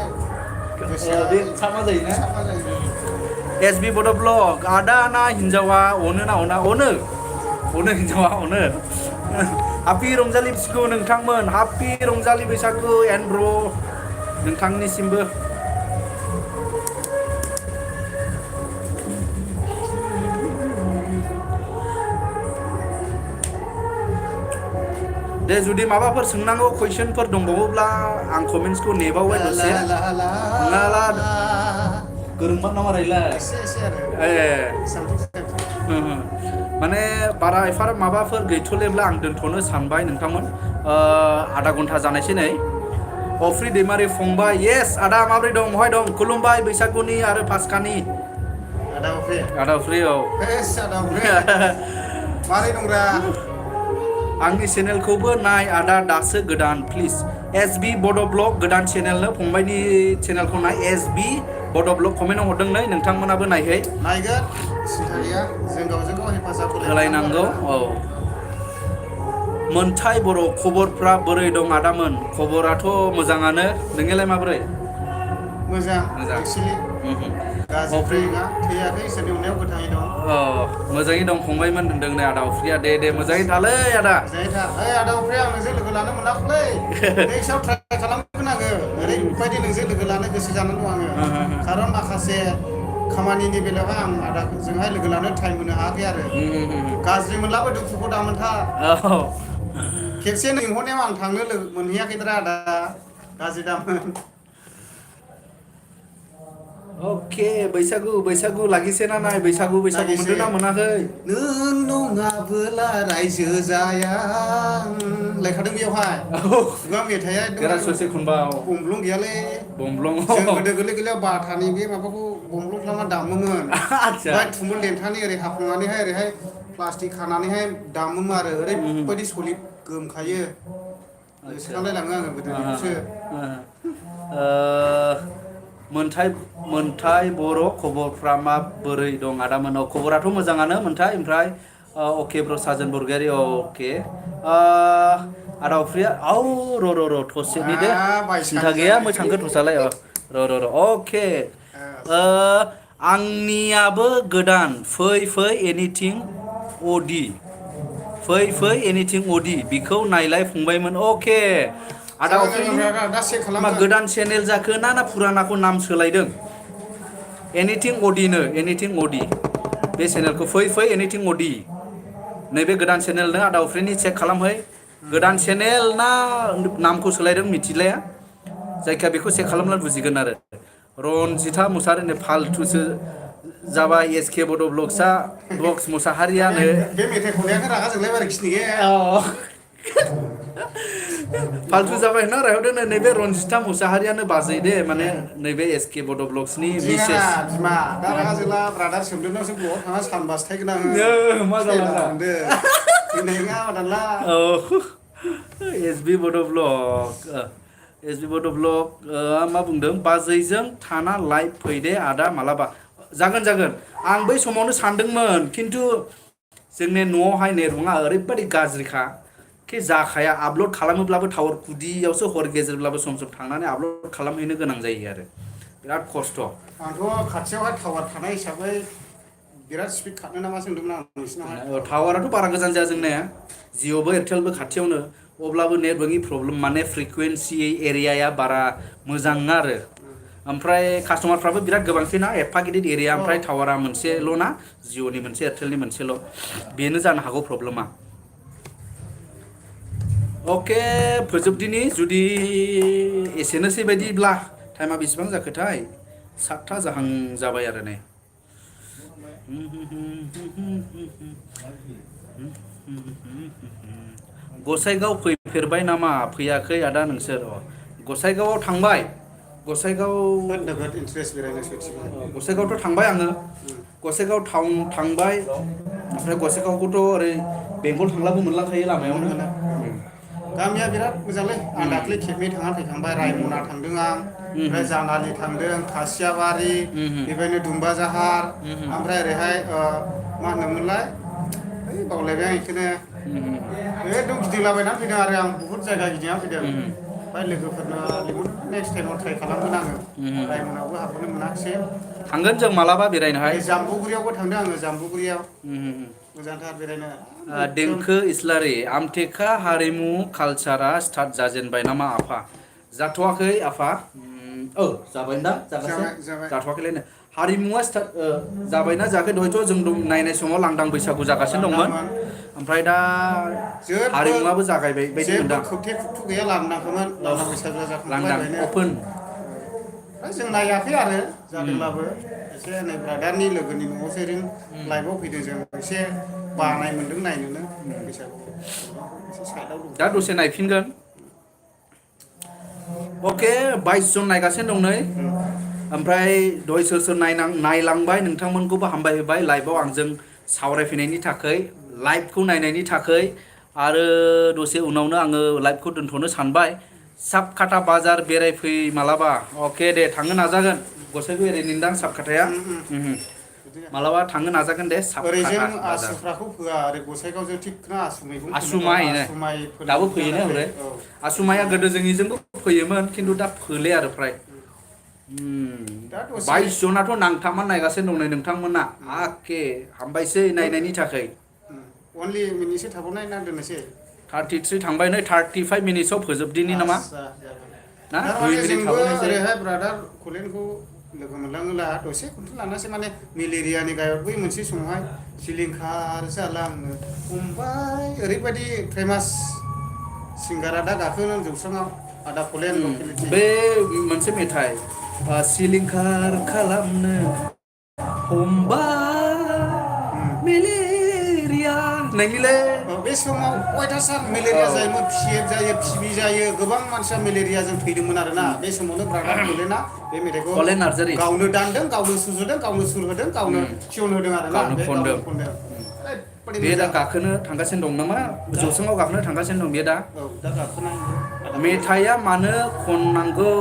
Speaker 1: साफा जायोना SB बड' ब्लग आदा ना हिनजावा अनो ना अनो हिनजावा अनो हापि रंजालि बैसागु नोंथांमोन हापि रंजालि बैसागु एन्ड ब्र नोंथांनिसिमबो दे जुदि माबाफोर सोंनांगौ कुइसनफोर दंबावोब्ला आं कमेन्ट्सखौ नेबावबाय दसे गोरोंबा नामा रायलाय माने बारा एफार माबाफोर गैथ'लेब्ला आं दोनथ'नो सानबाय नोंथांमोन आधा घन्टा जानायसै नै अफ्रि दैमारि फंबाय येस आदा माबोरै दं बहाय दं खुलुमबाय बैसागुनि आरो पासकानि आदा अफ्रि औ
Speaker 2: मारै दंब्रा
Speaker 1: आंनि चेनेलखौबो नाय आदा दासो गोदान प्लिज SB बड' ब्लग गोदान चेनेलनो फंबायनि चेनेलखौ नाय SB बड' ब्लग कमेन्टआव हरदों नै नोंथांमोनाबो नायहै
Speaker 2: नायगोन सिन्था गैया जों गावजों गाव हेफाजाब
Speaker 1: होलायनांगौ औ मोनथाय बर' खबरफ्रा बोरै दं आदामोन खबराथ' मोजाङानो नोंनियालाय माबोरै
Speaker 2: मोजां एक्चुअली गाज्रि नङा थैयाखै इसोरनि अननायाव गोथाङै दं
Speaker 1: मोजाङै दं फंबायमोन होनदों नै आदा अफ्रिया दे मोजाङै थालै आदा
Speaker 2: मोजाङै था आदा अफ्रिया आं नोंजों लोगो लानो मोनाखै नेक्स्टआव ट्राइ खालामगोन आङो ओरैबायदि नोंजों लोगो लानो गोसो जानानै दं आङो खारन माखासे खामानिनि बेलायावहाय आं आदाजोंहाय लोगो लानो टाइम होनो हायाखै आरो गाज्रि मोनलाबो दुखुखौ दामोनथा खेबसे लिंहरनायाव आं थांनो मोनहैयाखैद्रा आदा गाज्रि दामोन
Speaker 1: अके बैसागु लागिसेना नाय बैसागु मोनदोंना मोनाखै
Speaker 2: नों नङाबोला रायजो जाया लेखादों बेयावहाय खुगा मेथाइया
Speaker 1: बिराद ससे खनबा
Speaker 2: बमब्लं गैयालै
Speaker 1: बमब्लं
Speaker 2: जों गोदो गोरलै बाथानि बे माबाखौ बमब्लं खालामना दामोमोन ओमफ्राय थुम्बुल देन्थानि ओरै हाफ्लंनानैहाय ओरैहाय प्लास्टिक खानानैहाय दामोमोन आरो ओरैबायदि सलिड गोमखायो गोसोखांलायलाङो आङो गोदोनिखौसो
Speaker 1: मोनथाय बर' खबरफ्रा माबोरै दं आदामोनाव खबराथ' मोजाङानो मोनथाय ओमफ्राय अके ब्र साजन बरगयारि अके आदा अफ्रिया र' थसेनि दे सिन्था गैया मोजांखौ थसालाय र' अके आंनियाबो गोदान फै एनिथिं अडि बिखौ नायलाय फंबायमोन अके आदा मा गोदान चेनेल जाखो ना फुरानाखौ नाम सोलायदों एनिथिं अडि बे चेनेलखौ फै एनिथिं अडि नैबे गोदान चेनेलनो आदा अफ्रिनि चेक खालामहै गोदान चेनेल ना नामखौ सोलायदों मिथिलाया जायखिया बेखौ चेक खालामब्ला बुजिगोन आरो रनजिता मुसाहारि फालथुसो जाबाय एसके बड' ब्लग्स मुसाहारियानो
Speaker 2: बे मेथाइ खननायानो रागा जोंलाय बारै खिनिगे
Speaker 1: फाल्थु जाबाय होनना रायहरदों नैबे रनजिता मुसाहारियानो बाजै दे माने नैबे एसके बड' ब्लग्सनि
Speaker 2: जिङाना
Speaker 1: मिसेस
Speaker 2: बिमा दा रागा जोंला ब्रादार सोमदोंनावसो बबाव थाङा सानबासो थायगोन आङो
Speaker 1: मा जालांगा
Speaker 2: मोनदो दिनै नङा मादानला
Speaker 1: औ एसबि बड' ब्लग मा बुंदों बाजैजों थाना लाइभ फैदे आदा मालाबा जागोन आं बै समावनो सानदोंमोन खिन्थु जोंनि न'आवहाय नेटवर्कआ ओरैबायदि गाज्रिखा कि जाखाया आपल'ड खालामोब्लाबो टावार गुदियावसो हर गेजेरब्लाबो सम सम थांनानै आपल'ड खालामहैनो गोनां जायो आरो बिराद खस्थ'
Speaker 2: आंथ' खाथियावहाय टावार थानाय हिसाबै बिराद स्पिड खारनो नामा सोंदोंमोन आं नोंसिनावहाय
Speaker 1: टावाराथ' बारा गोजान जाया जोंनिया जिअ'बो एयारटेलबो खाथियावनो अब्लाबो नेटवर्कनि प्रब्लेम माने फ्रिकुवेन्सि एरियाया बारा मोजां नङा आरो ओमफ्राय कास्टमारफ्राबो बिराद गोबांसैना एफा गिदिर एरिया ओमफ्राय टावारा मोनसेल' ना जिअ'नि मोनसे एयारटेलनि मोनसेल' बेनो जानो हागौ प्रब्लेमा अके फोजोबदिनि जुदि एसेनोसै बायदिब्ला टाइमा बेसेबां जाखोथाय 7था जाहां जाबाय आरो नै गसाइगाव फैफेरबाय नामा फैयाखै आदा नोंसोर गसाइगावआव थांबाय
Speaker 2: नोगोद इन्टारेस्ट बेरायनो सैथिगौ
Speaker 1: गसाइगावथ' थांबाय आङो गसाइगाव टाउन थांबाय ओमफ्राय गसाइगावखौथ' ओरै बेंगल थांलाबो मोनलांखायो लामायावनो
Speaker 2: गामिया बिराद मोजांलै आं दाख्लै खेबनै थांना फैखांबाय रायमना थांदों आं ओमफ्राय जानालि थांदों खासियाबारि बेबायदिनो दुम्बा जाहार ओमफ्राय ओरैहाय मा होनोमोनलाय ओइ बावलायबाय आं बेखौनो एकदम गिदिंलाबायनानै फैदों आरो आं बहुद जायगा गिदिंना फैदों ओमफ्राय लोगोफोरनो लिंहरदों नेक्स्ट टाइमाव ट्राइ खालामगोन आङो रायमनायावबो हाबबोनो मोनाखिसै
Speaker 1: थांगोन जों मालाबा बेरायनोहाय
Speaker 2: जाम्बुगुरियावबो थांदों आङो जाम्बुगुरियाव मोजांथार बेरायनो
Speaker 1: देंखो इस्लारि आमटेका हारिमु कालचारा स्टार्ट जाजेनबाय नामा आफा जाथ'वाखै आफा जाबायदां
Speaker 2: जाबाय
Speaker 1: जाथ'वाखैलायनो हारिमुवा स्टार्ट जाबायना जायाखै दहायथ' जों नायनाय समाव लांदां बैसागु जागासिनो दंमोन ओमफ्राय दा हारिमुवाबो जागायबाय बायदि मोनदां
Speaker 2: खोबथे खुबथु गैया लांदांखौमोन लांदां बैसागुआ
Speaker 1: लांदां
Speaker 2: जाखांबाय
Speaker 1: अपेन
Speaker 2: जों नायाखै आरो जादोंब्लाबो एसे नै ब्रादारनि लोगोनि न'आवसो ओरैनो लाइभआव फैदों जों एसे बानाय मोन्दों नायनोनो बैसागु एसे साइडआव
Speaker 1: दा
Speaker 2: दं
Speaker 1: दसे नायफिनगोन अके 22 जन नायगासिनो दं नै ओमफ्राय दहाय सोर सोर नायलांबाय नोंथांमोनखौबो हामबाय होबाय लाइभआव आंजों सावरायफैनायनि थाखाय लाइभखौ नायनायनि थाखाय आरो दसे उनावनो आङो लाइभखौ दोनथ'नो सानबाय साबकाटा बाजार बेरायफै मालाबा अके दे थांनो नाजागोन गसाइगाव एरिनिदां साबकाटाया मालाबा थांनो नाजागोन दे साबकाटा
Speaker 2: ओरैजों
Speaker 1: बाजार
Speaker 2: आसुफ्राखौ फोआ ओरै गसाइगावजों थिगना आसु मैगं
Speaker 1: आसुमाइ दाबो फैयोना ओमफ्राय आसुमाइया गोदो जोंनिजोंबो फैयोमोन खिन्थु दा फोले आरो फ्राय 22 जनाथ' नांथाबना नायगासिनो दं नै नोंथांमोना आके हामबायसै नायनायनि थाखाय
Speaker 2: अनलि मिनिटसो थाबावनाय ना दोननोसै
Speaker 1: 33 थांबाय नै 35 मिनिट्सआव फोजोबदिनि नामा ना 2 मिनिट
Speaker 2: जोंबो
Speaker 1: थाबावनोसै
Speaker 2: ओरैहाय ब्रादार कलेनखौ लोगो मोनलाङोला दसे खनसे लानासै माने मेलेरियानि गायद बै मोनसे समावहाय सिलिंखार जालांनो हमबाय ओरैबायदि फेमास सिंगारा दा गाखोनो जौस्राङाव आदा कलेन लकेलिटि
Speaker 1: बे मोनसे मेथाइ सिलिंखार खालामनो हमबाय मेलेरिया नोंनिलै
Speaker 2: बे समाव अयथासार मेलेरिया जायोमोन पिएफ जायो पिबि जायो गोबां मानसिया मेलेरियाजों थैदोंमोन आरोना बे समावनो ब्रादार कलेना बे मेथाइखौ
Speaker 1: कलेन नार्जारि
Speaker 2: गावनो दानदों गावनो सुजुदों गावनो सुर होदों गावनो टिउन होदों आरोना
Speaker 1: गावनो खनदों बे दा गाखोनो थांगासिनो दं नामा जौस्राङाव गाखोनो थांगासिनो दं बे दा
Speaker 2: औ दा गाखोनाय
Speaker 1: मेथाइया मानो खननांगौ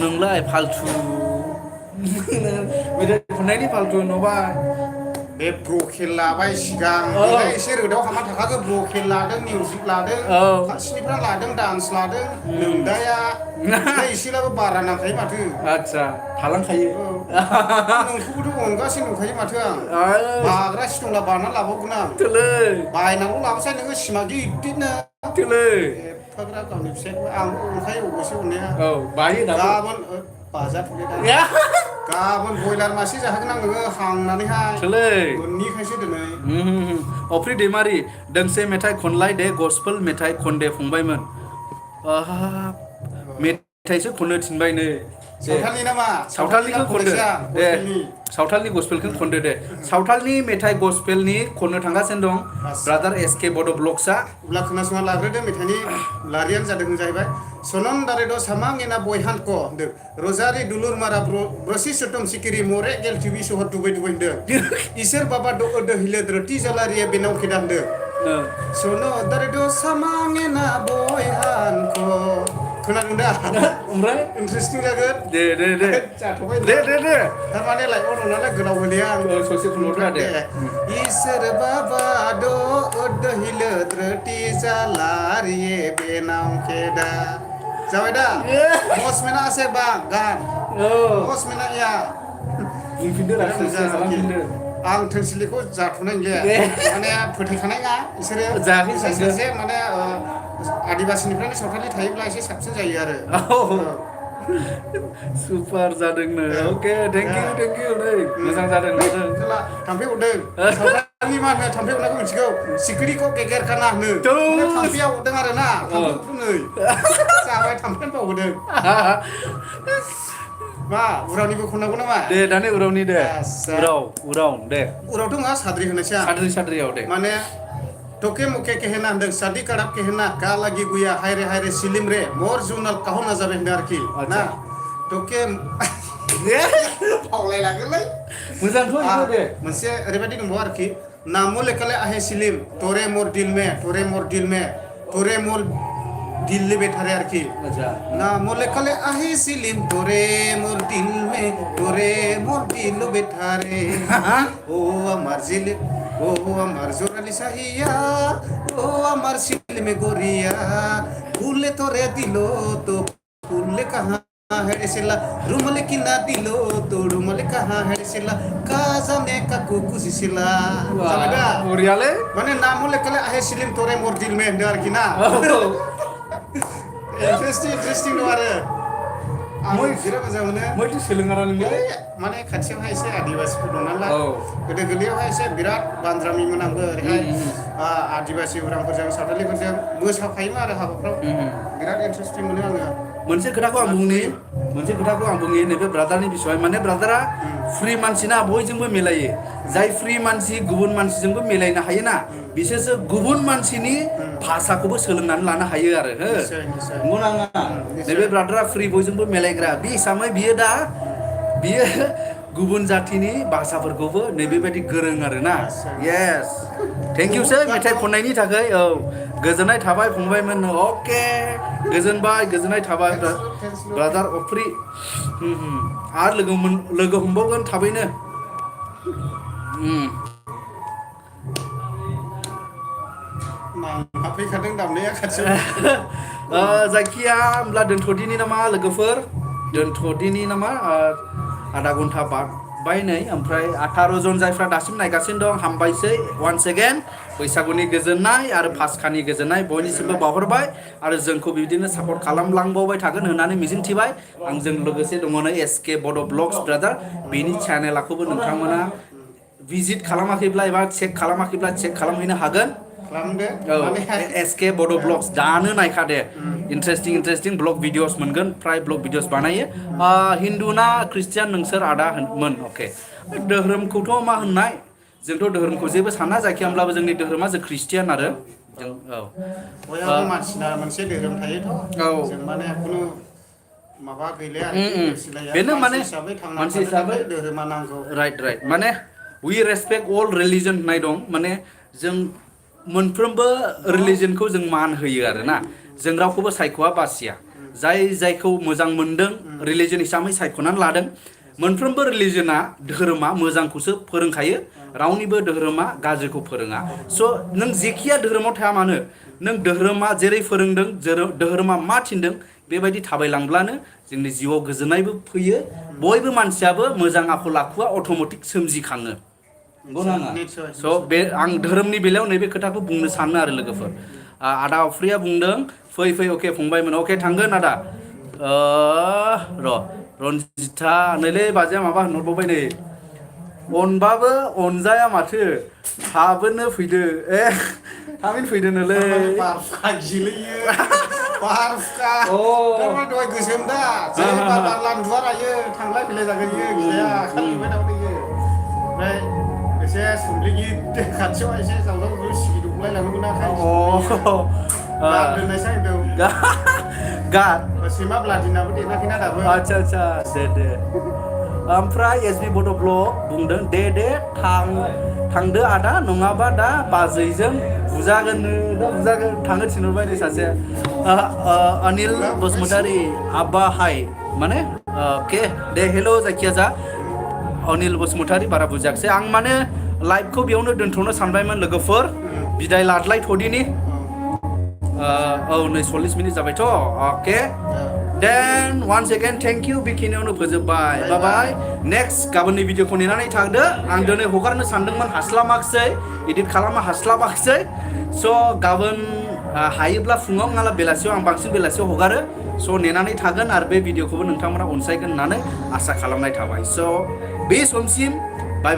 Speaker 1: नोंलाय फालतु मेथाइ खननायनि फालतु नुबाय
Speaker 2: बे ब्रकेल लाबाय सिगां एसे रोदाव हामा थाखाखौ ब्रकेल लादों मिउजिक लादों फारसेनिफ्राय लादों डान्स लादों नोंदाया एसेलाबो बारा नांखायो माथो
Speaker 1: आदसा थालांखायो
Speaker 2: नोंखौबोथ' अनगासिनो दंखायो माथो आं बाग्रा सिथंला बाना लाबावगोन आं बायनांगौ लाबोसै नोङो सिमा गिदिरनो एफाग्रा गावनि फिसायखौ आं अनखायो अबेसे अननाया
Speaker 1: बायो
Speaker 2: गाबोन बाजाथ'ले दा गाबोन बयलार मासे जाहोगोन आं नोङो हांनानैहाय मोननिखायसो दिनै
Speaker 1: अफ्रि दैमारि दोंसे मेथाइ खनलाय दे गस्पेल मेथाइ खनदे फंबायमोन मेथाइसो खननो थिनबायनो
Speaker 2: सावथालनि नामा
Speaker 1: सावथालनिखौ खनदो दे
Speaker 2: गसपेलनि
Speaker 1: सावथालनि गस्पेलखौ खनदो दे सावथालनि मेथाइ गस्पेलनि खननो थांगासिनो दं ब्रादार SK बड' ब्लग्सआ
Speaker 2: अब्ला खोनासंना लाग्रोदो मेथाइनि लारियानो जादों जाहैबाय सनन दारेद' सामांगेना बयहानख होनदों रजारि दुलुर मारा ब्रसि सुतम सिकिरि मरे गेल टिभि सहर दुबै दुबै होनदों इसोर बाबा द हिले द्रति जालारिया बेनाव खेदा होनदों सनो दारेद' सामांगेना बयहानख खोनादों दा
Speaker 1: ओमफ्राय
Speaker 2: इन्टारेस्टिं जागोन
Speaker 1: दे
Speaker 2: जाथ'बाय
Speaker 1: दे
Speaker 2: थारमाने लाइक नालाय गोलाव होलिया आं
Speaker 1: ससे खनल'था दे
Speaker 2: इसोर बाबा द हिले द्रति जालारिये बेनाव खेदा जाबाय दा मसमेना आसे बा गान मसमेना या
Speaker 1: बुंफिनदो रा ससे खालामफिनदो
Speaker 2: आं थोंसिलिखौ जाथ'नाय गैया माने फोथायखानाय नङा बिसोरो
Speaker 1: जायाखै
Speaker 2: सासे माने आदिबासिनिफ्रायनो सावथालि थायोब्ला एसे साबसिन जायो आरो
Speaker 1: सुपार जादोंनो अके थेंक इउ नै मोजां जादों
Speaker 2: जेला थाम्फै अरदों सावथालनि मा होनो थाम्फै अरनायखौ मिथिगौ सिखिरिखौ गेगेर खाना होनो थाम्फैया अरदों आरो ना थाम्फै नै जाबाय थाम्फैयानो बावहोदों मा उरावनिबो खननांगौ नामा
Speaker 1: दे दानि उरावनि दे उराव दे
Speaker 2: उरावथ' मा साद्रि होनोसै आं
Speaker 1: साद्रियाव दे
Speaker 2: माने टके मुके कहना होनदों सादी काराब कहना का लागी गुया हायरे हायरे सिलिम रे मोर जुनाल काहो ना जाबे होनदों आरोखि ना टके फावलाय लागोनलै
Speaker 1: मोजांथ' इखौ दे
Speaker 2: मोनसे ओरैबायदि दंबावो आरोखि नामो लेखाले आहे सिलिम तोरे मोर दिल में तोरे मोर दिल ले बैठा रे आरोखि नामो लेखाले आहे सिलिम तोरे मोर दिल बैठा रे ओ अमर जिल ओ अमर जोराली साहिया ओ अमर सिल में गोरिया फूले तोरे दिलो तो फूले कहाँ है सिला रुमाल की ना दिलो तो रुमाल कहाँ है सिला काजा ने का कुकुसी सिला जाबायदा
Speaker 1: बरियाले
Speaker 2: माने नामो लेखाले आहे सिलिम तोरे मोर दिल में होनदों आरोखि ना इन्टारेस्टिं दं आरो आं बिराद मोजां मोनो
Speaker 1: मैथो सोलोङाना नोङो
Speaker 2: माने खाथियावहाय एसे आदिबासिफोर दं नालाय गोदो गोरलैयावहाय एसे बिराद बान्द्रामिमोन आंबो ओरैहाय आदिबासि उरांफोरजों सावथालिफोरजों मोसाफायोमोन आरो हाबाफ्राव बिराद इन्टारेस्टिं मोनो आङो
Speaker 1: मोनसे खोथाखौ आं बुंनि नैबे ब्रादारनि बिसय माने ब्रादारा फ्रि मानसिना बयजोंबो मिलायो जाय फ्रि मानसि गुबुन मानसिजोंबो मिलायनो हायोना बिसोरसो गुबुन मानसिनि भाषाखौबो सोलोंनानै लानो हायो आरो हो नङा नैबे ब्रादारा फ्रि बयजोंबो मिलायग्रा बे हिसाबै बियो गुबुन जातिनि भाषाफोरखौबो नैबेबायदि गोरों आरोना येस थेंक इउ सै मेथाइ खननायनि थाखाय गोजोननाय थाबाय फंबायमोन अके गोजोननाय थाबाय ब्रादार अफ्रि आरो लोगो हमबावगोन थाबैनो
Speaker 2: फैखादों दामनाया खाथियाव
Speaker 1: जायखिया होमब्ला दोनथ'दिनि नामा लोगोफोर आधा घन्टा बारबाय नै ओमफ्राय 18 जन जायफ्रा दासिम नायगासिनो दं हामबायसै वान्स एगेन बैसागुनि गोजोननाय आरो पास्कानि गोजोननाय बयनिसिमबो बावहरबाय आरो जोंखौ बिदिनो सापर्ट खालामलांबावबाय थागोन होननानै मिजिंथिबाय आंजों लोगोसे दङ नै SK बड' ब्लग्स ब्रादार बेनि चेनेलखौबो नोंथांमोना भिजिट खालामाखैब्ला एबा चेक खालामाखैब्ला चेक खालामहैनो हागोन SK बड' ब्लग्स दानो नायखा दे इन्टारेस्टिं ब्लग भिडिअस मोनगोन फ्राय ब्लग भिडिअस बानायो हिन्दु ना ख्रिस्टियान नोंसोर आदामोन अके धोरोमखौथ' मा होननाय जोंथ' धोरोमखौ जेबो साना जायखिया होमब्लाबो जोंनि धोरोमा जों ख्रिस्टियान आरो जों
Speaker 2: बयहाबो मानसिना मोनसे धोरोम थायोथ' जों माने खुनु माबा गैलाया
Speaker 1: बेनो माने
Speaker 2: मानसि हिसाबै धोरोमा नांगौ
Speaker 1: राइट माने वी रेसपेक्ट अल रिलिजन होननाय दं माने जों मोनफ्रोमबो रिलिजनखौ जों मान होयो आरोना जों रावखौबो सायख'आ बासिया जायखौ मोजां मोनदों रिलिजन हिसाबै सायख'नानै लादों मोनफ्रोमबो रिलिजना धोरोमा मोजांखौसो फोरोंखायो रावनिबो धोरोमा गाज्रिखौ फोरोङा स' नों जेखिया धोरोमाव थाया मानो नों धोरोमा जेरै फोरोंदों धोरोमा मा थिनदों बेबायदि थाबायलांब्लानो जोंनि जिउआव गोजोननायबो फैयो बयबो मानसियाबो मोजां आखल आखुआ अट'मेटिक सोमजिखाङो स' बे आं धोरोमनि बेलायाव नैबे खोथाखौ बुंनो सानो आरो लोगोफोर आदा अफ्रिया बुंदों फै अके फंबायमोन अके थांगोन आदा रनजिता नैलै बाजैया माबा होनहरबावबाय नै अनबाबो अनजाया माथो थाबैनो फैदो थाबैनो फैदो नोलै
Speaker 2: बारहुंखा थारमाने दहाय गोसोम दा जै बार लांदुवार आयो थांलाय फैलाय जागोन इयो गिया खालिबाय दावनो इयो ओमफ्राय एसे सुम्लि गिदिर खाथियाव एसे जावजाव सिगिदुबलाय लाङोमोन आखाय दोननाय साइदआव
Speaker 1: गार
Speaker 2: सैमा ब्लादिनाबो देनाखैना दाबो
Speaker 1: आच्छा दे ओमफ्राय एसबि बड' ब्लग बुंदों दे थांदो आदा नङाबा दा बाजैजों बुजागोन थांनो थिनहरबाय नै सासे अनिल बसुमतारी आब्बा हाय माने अके दे हेल' जायखिया अनिल बसुमतारी बारा बुजियाखिसै आं माने लाइभखौ बेयावनो दोनथ'नो सानबायमोन लोगोफोर बिदाय लादलायथ'दिनि औ नै 40 मिनिट जाबायथ' अके देन वान्स एगेन थेंक इउ बेखिनियावनो फोजोबबाय बाय नेक्स्ट गाबोननि भिडिअखौ नेनानै थांदो आं दिनै हगारनो सानदोंमोन हास्लाबाखिसै एडिट खालामनो हास्लाबाखिसै स' गाबोन हायोब्ला फुङाव नङाब्ला बेलासियाव आं बांसिन बेलासियाव हगारो स' नेनानै थागोन आरो बे भिडिअखौबो नोंथांमोना अनसायगोन होननानै आसा खालामनाय थाबाय स' बे समसिम बाय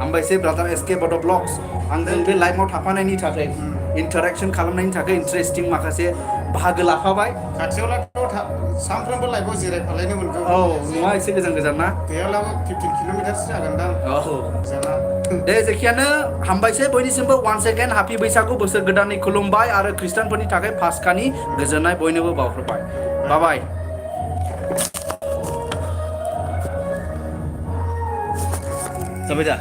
Speaker 1: हामबायसै ब्रादार एसके बड' ब्लग्स आंजों बे लाइभआव थाफानायनि थाखाय इन्टारेक्सन खालामनायनि थाखाय इन्टारेस्टिं माखासे बाहागो लाफाबाय
Speaker 2: खाथियावलाथ' सानफ्रोमबो लाइभआव जिरायफालायनो मोनगौ
Speaker 1: औ नङा एसे गोजान ना
Speaker 2: गैयाब्लाबो 15 किल'मिटारसो जागोनदां
Speaker 1: औ दे जेखियानो हामबायसै बयनिसिमबो वान्स एगेन हापि बैसागु बोसोर गोदाननि खुलुमबाय आरो ख्रिस्टानफोरनि थाखाय पास्कानि गोजोननाय बयनोबो बावहरबाय बाय जाबाय दा